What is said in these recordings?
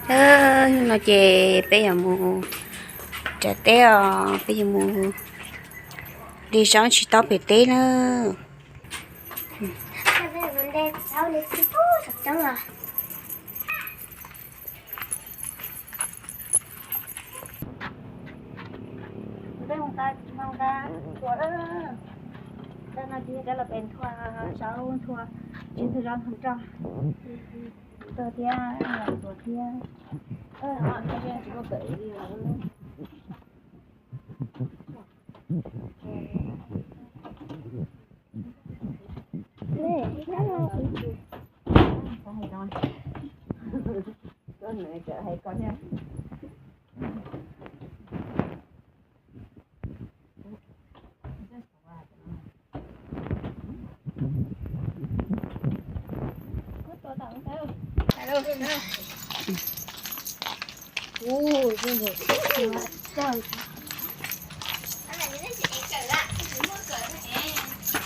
Hnub no ces peb yuav mus nram teb os, peb yuav mus de zaub tsis taub pem teb na. Tej no ces cov los pem nthua zaub, nthua, tsis nthua zaub nthua roj, tuag thiab, tuag thiab.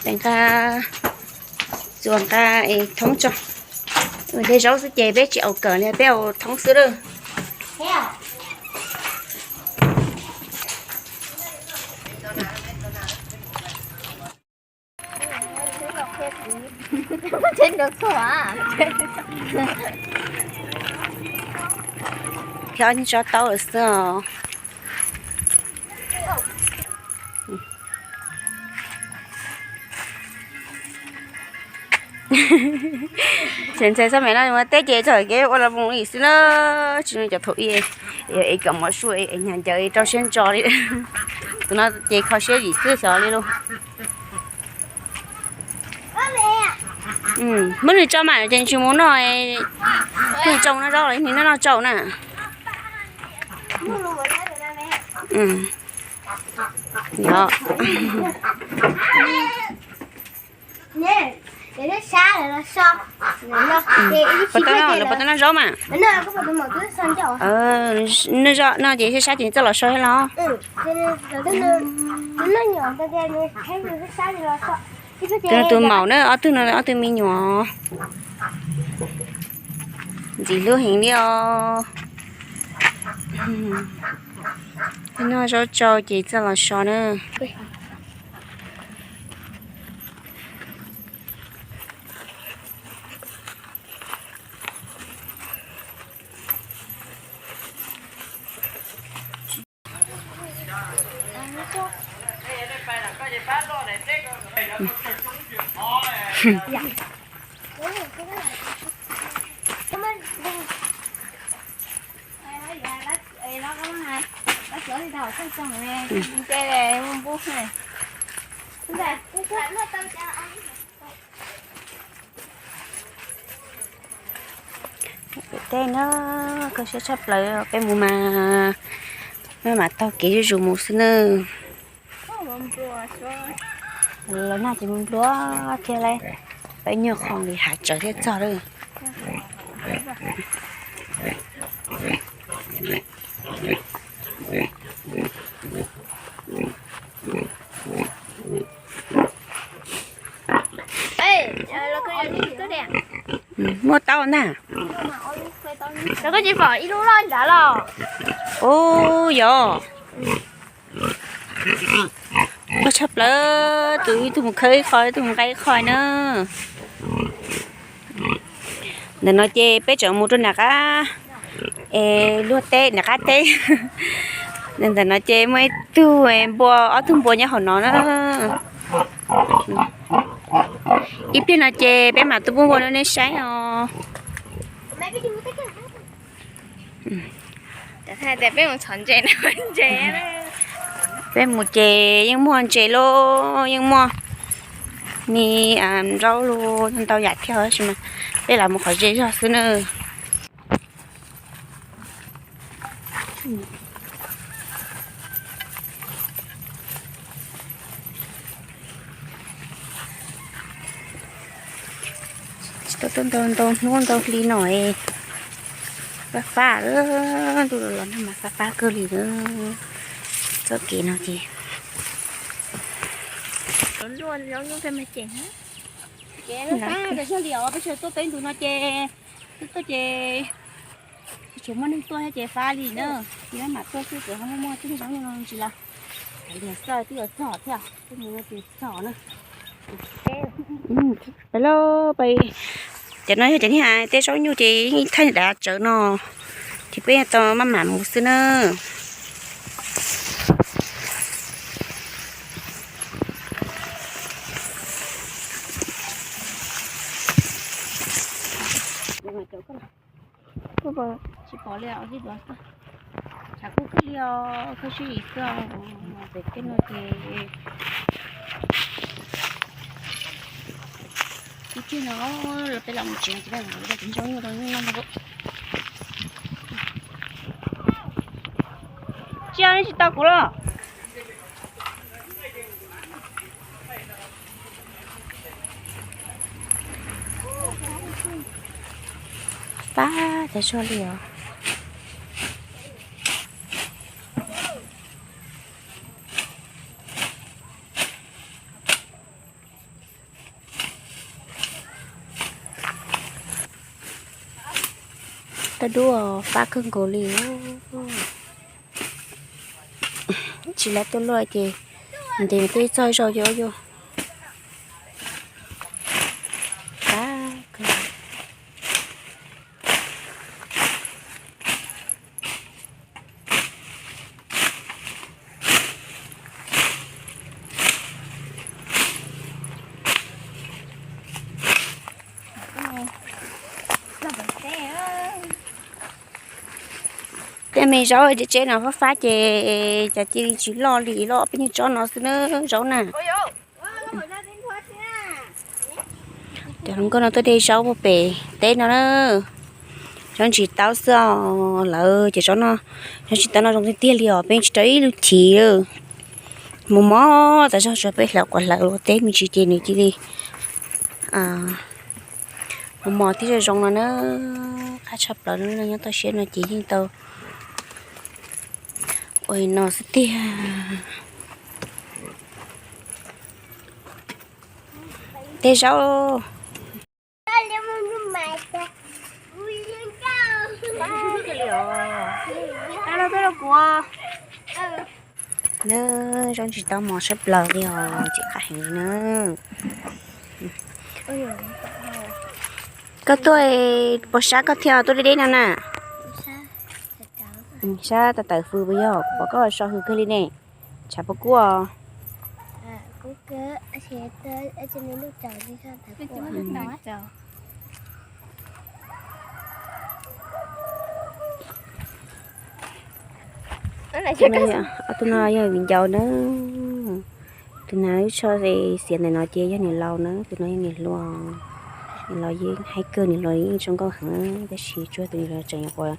Nqa, txuas nqa es thoob tso. De zaub xwb ces peb tsis aus kawm li, peb aus thoob xwb lawm. Tso taub lawm xwb os. Txhais ntxhais xab maim no mus teb ces txog kev ua los mus ib xwb na, tsis cov thaum ub es kom mov su es nyhav ncaws rau siab ntso li. Tus no ces kho siab vim xwb xyov li lauj. Muab nws tso mas ces tsis mus noj, nws tsau no zaub los nws noj noj tsau na. Yog. Puas tau noj, lawv puas tau noj zaub mas? Noj zaub no ces sab sab ces txawj los so thiab los? Tus no tus maum na, ob tug no ob tug me nyuam. Ntxim hlub heev li os. Noj zaub tsau ces txawj los so na. Pem teb na, kho siab tshaj plaws, peb mus mas, maj mam taug kev zuj zus mus xwb na. Los nag ces mus nplua thiab lauj, peb nyuag qhov li hav tsaws thiab txog lawm. Muaj taub na. Koj tsis pom ib lub loj nrad los? Ub, yog. Ua tshaj plaws, tus ib tug mus khawb ib qho, ib tug mus nqa ib qho na. Ntawm no ces peb tseem mus rau nram qab, es luag teb, nram qab teb. Ntawm no ces muaj ib tug npua, ob tug npua nyob hauv no na. Ib pliag no ces peb mam tuaj pub npua rau nej saib os. Peb mus ces yeej muaj ntses lauj, yeej muaj me nraub lauj, ntau yam thiab tab sis mas peb lam mus qhov ze zog xwb na. Tsis tau tuaj ntau ntau hnub ntau hli no, fab fab, ntuj los nag mas fab fab kawg li na. Txoj kev no ces peb sawv tuaj peb ntu no ces, tuaj ces Tsuas muaj neeg tuaj thiab ces fab li na. Tsis mam tuaj xwb ces ho muaj muaj tib zaub no tsis los. Liag xwb twb yuav txog thiab, twb mus no ces txog na. Peb lauj, peb, cov no yog cov niag tej zaub nyuj ces yeej thaij dav tsawv no, ces peb tau maj mam mus xwb na. Tsis pom li os, tshav kub kawg li os, koj sib lim xwb os. Pem tej no ces ib tsig no los peb los mus tsev no ces peb mus ua cov zaub nyuj rau nyuj noj. Tsis, nej tsis tau kuv los? Pab, cas soj li os. Tau dub, fab kawg nkaus li. Tsis lab tuaj luaj ces ntev twb txog zaus ces ua yuav. Fab kawg. Tej me zaub tsev tsev no fab fab ces cas cia li tsis loj li, loj peb niag tsob no xwb na, zaub na. Cov hluas nkauj no tuaj de zaub puag pem teb no na. Zaub ntsis taub xwb os lawv ces zaub no, zaub ntsis taub no zoo tiag tiag li os, peb tsis tau ib lub chiv. Mus mos tas zog tsuas peb hlawv quav hlawv ua teb me ntsis ces nws cia li mos mos thiab zoo zoo no na. Qab tshaj plaws no nyob toj siab no ces yeej tau ua li no xwb tiag. Tej zaub. Zaub ntsis taub mos tshaj plaws li os, tseem qab heev li na. Koj tuaj puas sab koj thiaj tuaj deb deb no na? Sab tawm tawm hws puas yog? Kuv pom koj so hws kawg li ne. Tshav puas kub os? Tus no yog viv ncaus na. Tus nav lub tsho xiav ntawm no ces yog niam laus na, tus no yog niam hluas. Niam laus yeej haib kawg, niam laus yeej zoo nkauj heev, tab sis tsuas tus niam laus tseem nyuam qhuav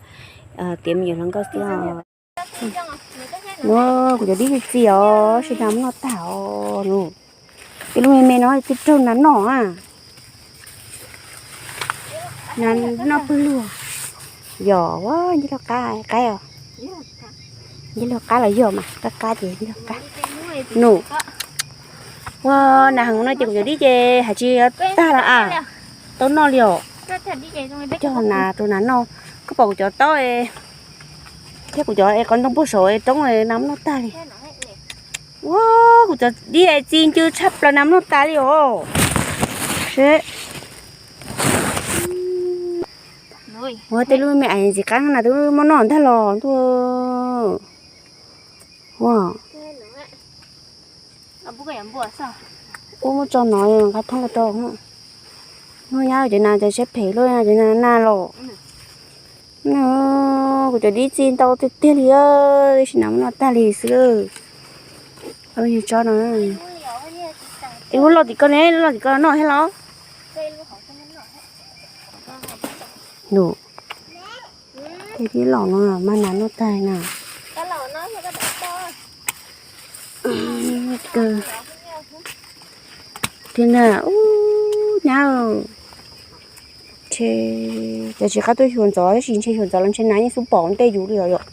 tiav me nyuam hluas nkauj xwb os. Ua, kuv cov dib txi txi os, sib nas muab noj tag os. Tej lub me me no twb raug nas noj a. Nas noj pawg lug. Yog, ua, nce lug qab qaib os. Nce lug qab los yog mas, qab qab ces nce lug qab. Num. Ua, nas heev no ces kuv cov dib ces hais tsis tag los a. Tau noj li os. Cog nas rau nas noj. Koj pom kuv cov taub thiab kuv cov es qhov ntoo puag saum roob nas muab noj tag li. Ua, kuv cov dib txi ncw tshaj plaws nas muab noj tas li os. Seb. Ua, tej lub me me ntxim qab nas twb muab noj ntag los ntuj. Ua, ua muab tso no nqa thoob los rau. Ua, nyab cov nas cov siab phem luaj, cov nas nas los. Kuv cov dib txi ntau tiag tiag li, tab sis nas muab noj tag li xwb. Lub nyuag tsob no. Es muab loj tim ko ne, loj tim ko noj thiab los? Num. Tej dib los no mas nas noj tag na. Tiag na, ub, nyab. Ntshe cov tsis qab tuaj xyuas ntxov tab sis ntshe xyuas ntxov los ntshe nas yeej xub pom ntej yus li os yom.